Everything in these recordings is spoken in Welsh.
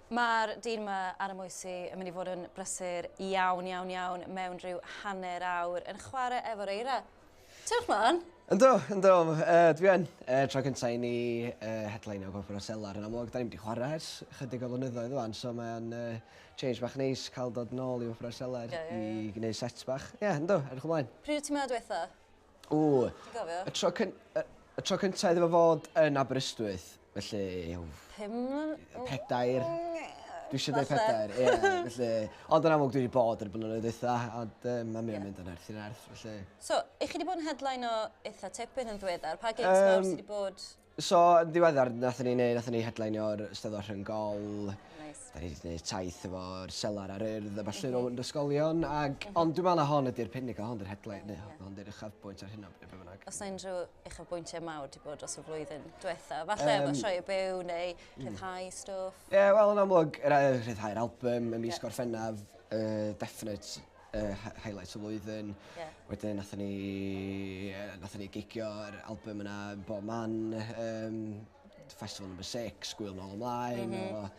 Mae'r dyn yma ar y Moesi yn mynd i fod yn brysur iawn, iawn, iawn mewn rhyw hanner awr yn chwarae efo'r eira. Diolch mlaen. Yndw, yndw, dwi yn. Tro cynta i ni headline o Gofro Selar yn amlwg. Da ni'n mynd i chwarae ers chydig o flynyddoedd ŵan, so mae'n change bach neis cael dod nôl i Gofro Selar yeah, yeah, yeah. i gwneud set bach. Ie, yeah, yndw, edrych ymlaen. Pryd wyt ti'n meddwl diwetha? Ww. Ti'n gofio? Y tro, cyn, y, y tro cynta iddo fo fod yn Aberystwyth, felly... Pum... Pedair. Dwi eisiau dweud pedair, ie. Felly, ond yn amlwg dwi wedi bod yn y blynyddoedd dwytha, ond mae'n mynd yeah. mynd yn nerth i nerth, felly... So, i chi wedi bod yn headline o eitha tipyn yn ddiweddar. Pa gigs mawr sydd wedi bod? So, yn ddiweddar, nathon ni neud, nathon ni headlineio'r Steddfod Rhyng-gol. Nice. Da ni wedi gwneud taith efo'r selar a'r Urdd a ballu mm -hmm. rownd ysgolion. Ag, mm -hmm. Ond dwi'n meddwl na hon ydy'r pinnacle, hon ydy'r headline, neu yeah. hon ydy'r uchafbwynt ar hyn o bryd, be bynnag. Os na unrhyw uchafbwyntiau mawr wedi bod dros y flwyddyn diwetha, falle efo sioe byw neu rhyddhau stwff? Ie, yeah, wel yn amlwg, rhyddhau'r album ym mis yeah. Gorffennaf, definite highlight y flwyddyn. Yeah. Wedyn nathon ni, nathon ni gigio'r album yna yn bob man, Festival number 6, Gwyl nôl ymlaen, mm -hmm.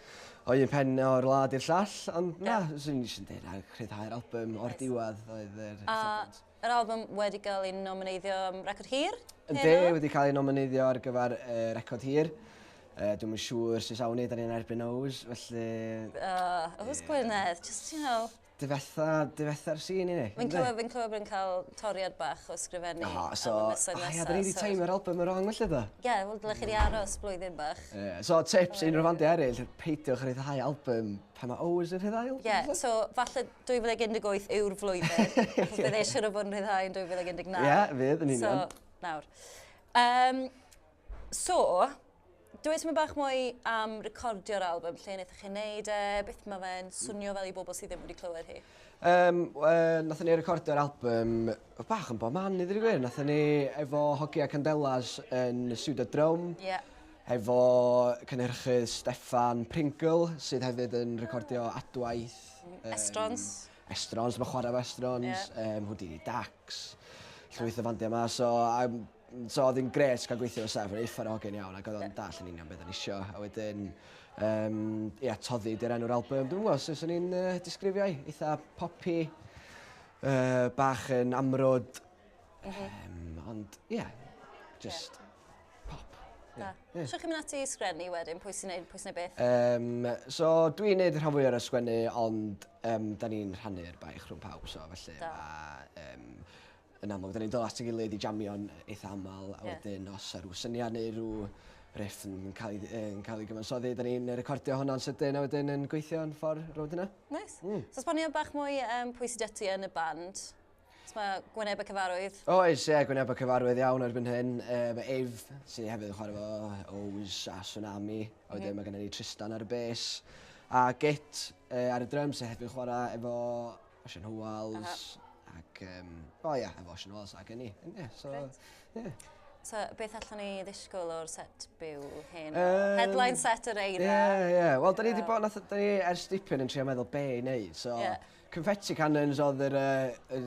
o un pen o'r wlad i'r llall, ond na, yeah. swn i'n jyst yn dweud na, rhyddhau'r album o'r nice. diwedd oedd yr A yr album wedi cael ei nomineiddio am record hir? Yndi, wedi cael ei nomineiddio ar gyfer record hir. Dwi'm yn siŵr sut awn ni, da ni'n erbyn Ows, felly... Ows Gwynedd, just, you know... Difetha, difetha'r scene i ni. Fi'n clywed, fi'n clywed bod yn cael toriad bach o ysgrifennu oh, so, am y misoedd nesaf. Ia, da ni wedi so... teimio'r album yn wrong felly do. Ie, yeah, wel, dylech chi wedi aros blwyddyn bach. Yeah. So, tips unrhyw fandiau eraill, peidiwch rhyddhau album pan mae Ows yn rhyddhau album. Ie, yeah, so falle 2018 yw'r flwyddyn, achos bydd e siŵr o fod yn rhyddhau yn 2019. Ie, yeah, fydd yn union. So, nawr. So, dweud tipyn bach mwy am recordio'r album, lle wnaethoch chi wneud e, beth mae fe'n swnio fel i bobl sydd ddim wedi clywed hi? Nathon ni recordio'r album bach yn bob man i ddweud y gwir. Nathon ni efo Hogia Candelas yn Studio Drum. Yeah. Efo cynhyrchydd Steffan Pringle, sydd hefyd yn recordio Adwaith. Estrons. Estrons, mae chwarae efo Estrons, yeah. Houdini Dax, llwyth o fandiau yma. So, so oedd hi'n gret cael gweithio efo Steph, o'n uffar o hogyn iawn, ac oedd o'n dall yn union beth o'n isio. A wedyn, ia, Toddi di'r enw'r album. Dwi'n gwybod sut o'n i'n disgrifio i, eitha poppy, bach yn amrwd, ond ie, yeah, just pop. Da. Yeah. So chi'n mynd ati i sgrennu wedyn, pwy sy'n neud, pwy sy'n neud beth? So dwi'n neud y rhan fwyaf o'r sgwennu, ond da ni'n rhannu'r baich rhwng pawb, so felly ma, yn amlwg, da ni'n dod at ei gilydd i jamio'n eitha aml, a wedyn os ar rhyw syniad neu rhyw riff yn cael ei, yn cael ei gyfansoddi, da ni'n recordio hwnna'n sydyn a wedyn yn gweithio'n ffordd rownd hynna. Nice. So esbonio bach mwy pwy sydd ti yn y band? So mae Gwyneb y Cyfarwydd. Oes, ie, Gwyneb y Cyfarwydd iawn erbyn hyn. Mae Ef, sydd hefyd yn chwarae fo Ows a Tsunami. A wedyn mae gennym ni Tristan ar y bass. A Git ar y drums, sydd hefyd yn chwarae efo Osian Hywels. Ac, o ia, efo Osian Hywels ac Eni. Yeah, so, yeah. So, beth allwn ni ddisgwyl o'r set byw hyn? Headline set yr eira. Ie, ie. Wel, da ni wedi bod, nath, da ni ers dipyn yn trio meddwl be i wneud. So, Confetti Cannons oedd yr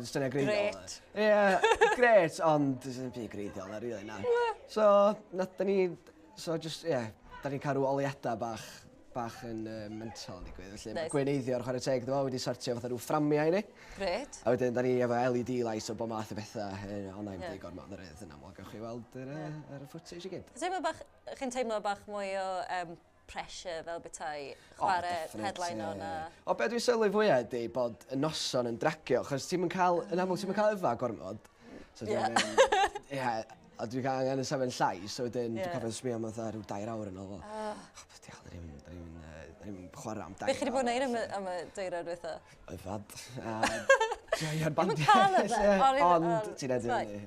syniad greiddiol. Gret. Ie, yeah, gret, ond ddim byd greiddiol na, really, na. So, nath, da ni, so just, ie, yeah, da ni'n cael rhyw oliadau bach, bach yn mental yn digwydd. Felly, mae Gwyn o'r Chwarae Teg, dwi'n wedi sortio fatha rhyw fframiau i ni. Gret. A wedyn, da ni efo LED lights o bob math o bethau, ond na i'm deud gormod ar y yn amlwg, gewch chi weld yr, yr footage i gyd. Teimlo bach, chi'n teimlo bach mwy o pressure fel bethau chwarae headline o na? O, be dwi'n sylwi fwyaf ydy bod y noson yn dragio, achos ti'n cael, yn amlwg ti'n cael yfa gormod. So dwi'n angen, ie, a dwi'n cael angen y sefyll llai, so wedyn dwi'n cofio sbio am fatha rhyw 2 awr yn ôl. Oh, diolch, da ni'n chwarae am 2 awr. Be chi wedi bod yn neud am y 2 awr dwytha? Yfad. Joio'r bandiau. Ddim yn cael yfed. Ond ti'n edrych fyny,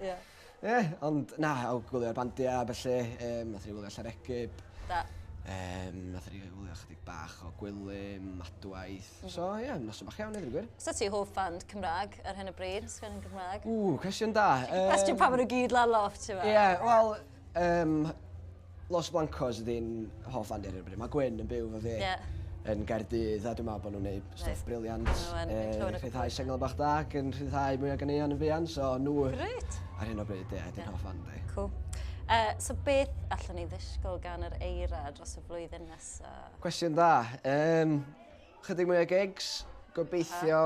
ie. Ie, ond na, o gwylio'r bandiau, felly, nath ni wylio Llareggub. Da. Nath ni wylio chydig bach o Gwilym, Adwaith. So, ie, yeah, noson bach iawn, i ddweud gwir. So ti hoff band Cymraeg ar hyn o bryd? Sgwennu'n Gymraeg? Ww, cwestiwn da. Cwestiwn pan maen nhw gyd lan loft, ti'n Ie, yeah, wel, Los Blancos ydy'n hoff band ar hyn o bryd. Mae Gwyn yn byw efo fi yn Gaerdydd, a dwi'n meddwl bod nhw'n gwneud stwff briliant. Rhyddhau sengl bach da ac yn rhyddhau mwy o ganeuon yn fuan, so nhw Great. ar hyn o bryd, ie, ydy'n hoff band i. Cool. So beth allwn ni ddisgwyl gan yr eira dros y flwyddyn nesaf? Cwestiwn dda. Chydig mwy o gigs, gobeithio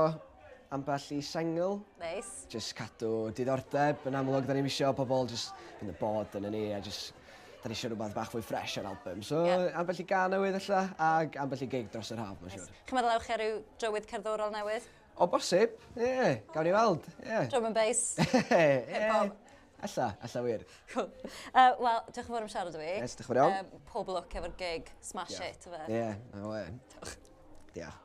ambell i sengl. Nice. Just cadw diddordeb. Yn amlwg, da ni'n isio pobl just fynd yn bod yn ni a just da ni eisiau rhywbeth bach fwy fresh ar album. So, ambell i gân newydd ella, ag ambell i gig dros yr haf, mae'n siŵr. Chi'n meddwl ewch chi ar ryw drywydd cerddorol newydd? O bosib, ie, yeah, gawn ni weld, ie. Yeah. Drum and bass, Ie, hip-hop. Ella, ella wir. Cool. Wel, diolch yn fawr am siarad â fi. Yes, diolch yn fawr iawn. Pob lwc efo'r gig. Smash it, ife. Ie, yeah, no way. Diolch. Diolch.